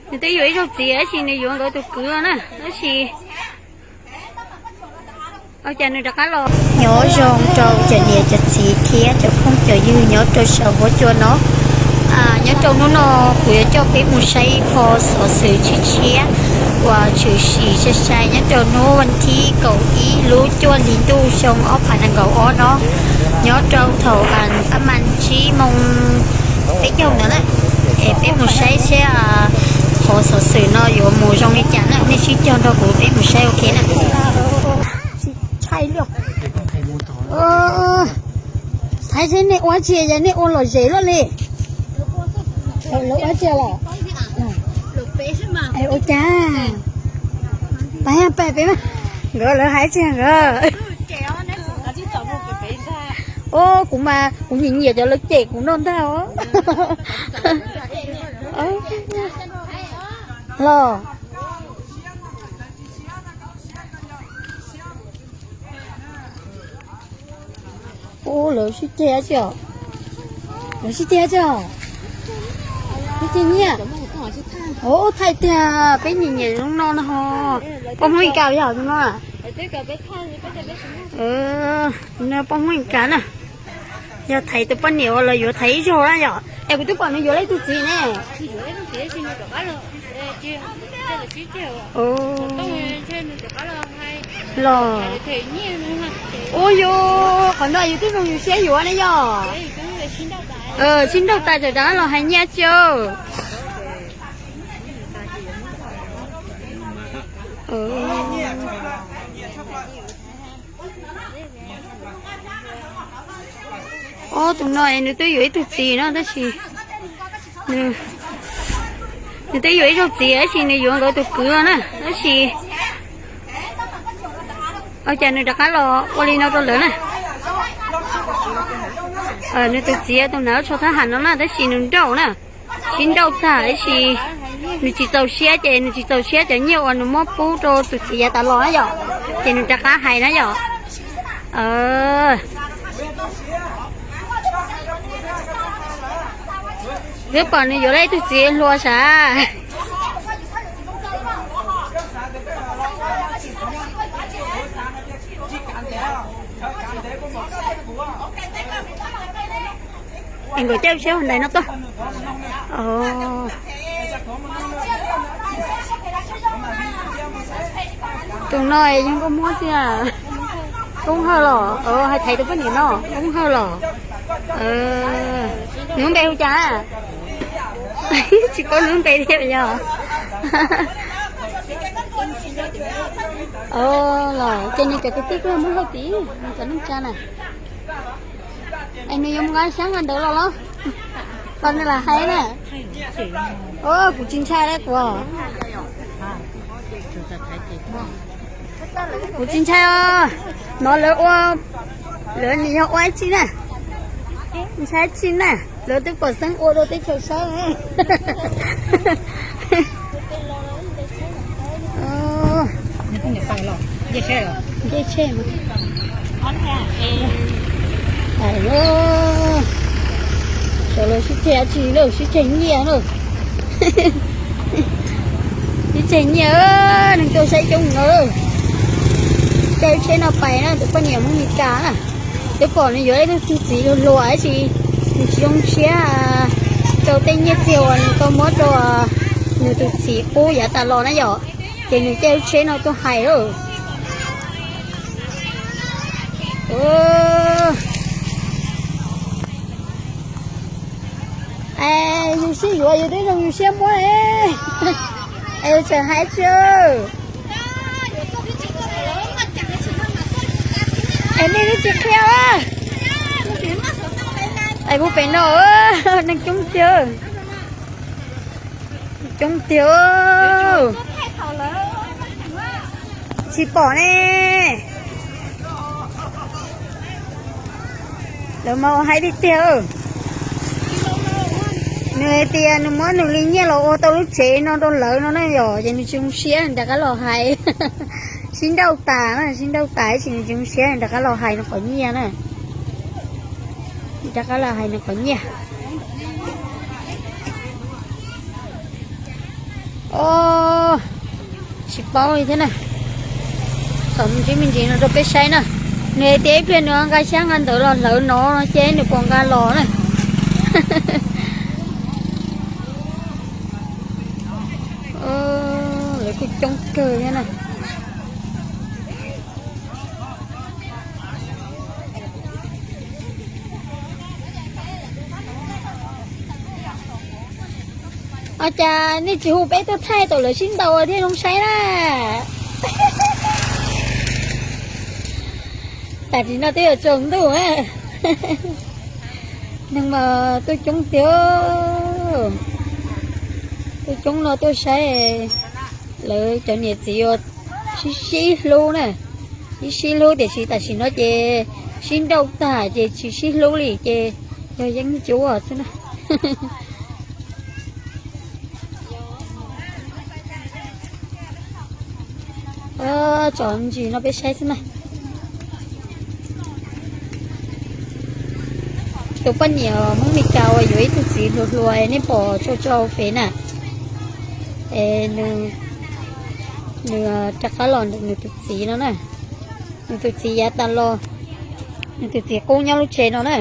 Nws twb yuav ib zaug txiv tab sis nws yuav nkawd tus kwv na, tab sis ua cas nws rov qab los. Nyob zoo rau cov niam cov txiv thiab cov phooj cov ywg nyob rau saum huab cua no. Nyob rau hnub no kuv yuav coj peb mus saib ib qho xov xwm tshiab tshiab uas tshwm sim sai sai nyob rau hnub vas thib kaum ib lub cuaj hli ntuj xyoo ob phav nees nkaum ob no, nyob rau thaum pab mas tsib moo peb caug ntawd na. Es peb mus saib seb qhov xov xwm no yuav mus zoo li cas na. Nej sib cog nrog kuv peb mus saib ua ke na. Thaiv seb nej ua tsi, yog nej ua lom zem luaj li. Lawv ua tsi lawm? Ua cas? Pab pab peb, nkawd lawv hais tsi nkawd. Ua kuv mas kuv nyiam nyiam cov lawv cem kuv no ntag os. Los. Ua lawv sib ceg tsi os. Lawv sib ceg tsi os. Sib ceg nyiaj. Ua thaij tiag, peb nyiam nyiam zoo no no ho. Poj Hmoob Mes Kas yog tus no. Tus no poj Hmoob Mes Kas na. Yog thaiv tus poj niam uas los yuav thaiv ib zaug na yom. Es kuv twb pom nws yuav lawv ib tug txiv ne. Los. Ua yus, qhov no yus twb zoo yus siab yuav ne yom. Sib nrauj tas txawm rov qab los hais nyiaj tsi. Ob, tus no es nws twb yuav ib tug txiv no tab sis nws twb yuav ib zaug txiv tab sis nws yuav nkawd tus kwv no na, tab sis ua cas nws rov qab los ua li no rau lawv na. Nws tus txiv tus hnav tsho thab ham no na tab sis nws nrauj na, sib nrauj tag tab sis nws tsis txaus siab ces nws tsis txaus siab cov nyiaj uas nws muab pub rau tus txiv yav tas los na yom, ces nws rov qab hais na yom. Twb pom nws yuav lawv ib tug txiv hluas sav. Es nkawd caij ua siab hauv ntaiv no tuaj. Tus no yog nkauj muab tiag. Koob Hawj los, hais thaiv tus poj niam no, Koob Hawj los. Nws lub npe hu cas? Tsis paub nws lub npe thiab yog. Los ces nws cov kwv tij kuj yog Hmoob Hawj tid, nws cov neej tsa na. Es nws yuav mus nqa xyab nqa ntawv los los? Los nws lam hais na. Kuv tsis ntshai li kuv. Kuv tsis ntshai os. Hnov lawv ua, lawv nws yog ua ib tsi na. Ntshai tsi na, lawv twb pom xeeb ua rau teb chaws saib. Sawv daws sib ceg dab tsi lawm, sib ceg nyiaj lawm. Sib ceg nyiaj, neeg tuaj saib coob no. Caij lub tsheb no pais na, tus poj niam Hmoob Mes Kas na. Twb pom nws yuav ib tug txiv hluas hluas tab sis nws tsis zoo siab rau tej nyiaj txiag uas nws tau muab rau nws tus txiv pub yav tas los na yom. Ces nws caij lub tsheb no tuaj hais lawm. Es yus sib yuav yus twb zoo yus siab muab, es tseem hais tsi. Es nej twb tsis qhia, es kuv pem no, neeg coob tiag. Coob tiag. Tsis pom ne. Lawv mas ua haib tiag tiag. Nws hais tias nws muab nws li nyiaj los ua tau lub tsev no rau lawv no na yom, ces nws tsis zoo siab nws rov qab los hais. Sib nrauj tas na, sib nrauj tas tab sis nws tsis zoo siab nws rov qab los hais nws qhov nyiaj na. Rov qab los hais nws qhov nyiaj. Os, tsis paub li thiab na. Tsom me ntsis me ntsis no rau peb saib na. Nws hais tias ib pliag nws nqa xyab nqa ntawv los hlawv no no ces nws puas nqa los na. Lawv kuj coob kawg thiab na. Ua cas nej tsis hu peb tuaj thaij tau lawv sib ntaus thiab zoo saib na? Tam sim no twb yuav tsaus ntuj na. Neeg mas tuaj coob tiag. Tuaj coob no tuaj saib lawv cov niam txiv uas sib sib hlub na. Sib sib hlub tiam sis tam sim no ces sib nrauj tag ces tsis sib hlub li ces yog yeeb cuab xwb na. Tsom ntsis no peb saib xwb na. Tus poj niam Hmoob Meskas uas yuav ib tug txiv hluas hluas nej pom tso tso hauv fev na, nws rov qab los ntawm nws tus txiv no na. Nws tus txiv yav tas los, nws tus txiv qub nyob lub tsev no na.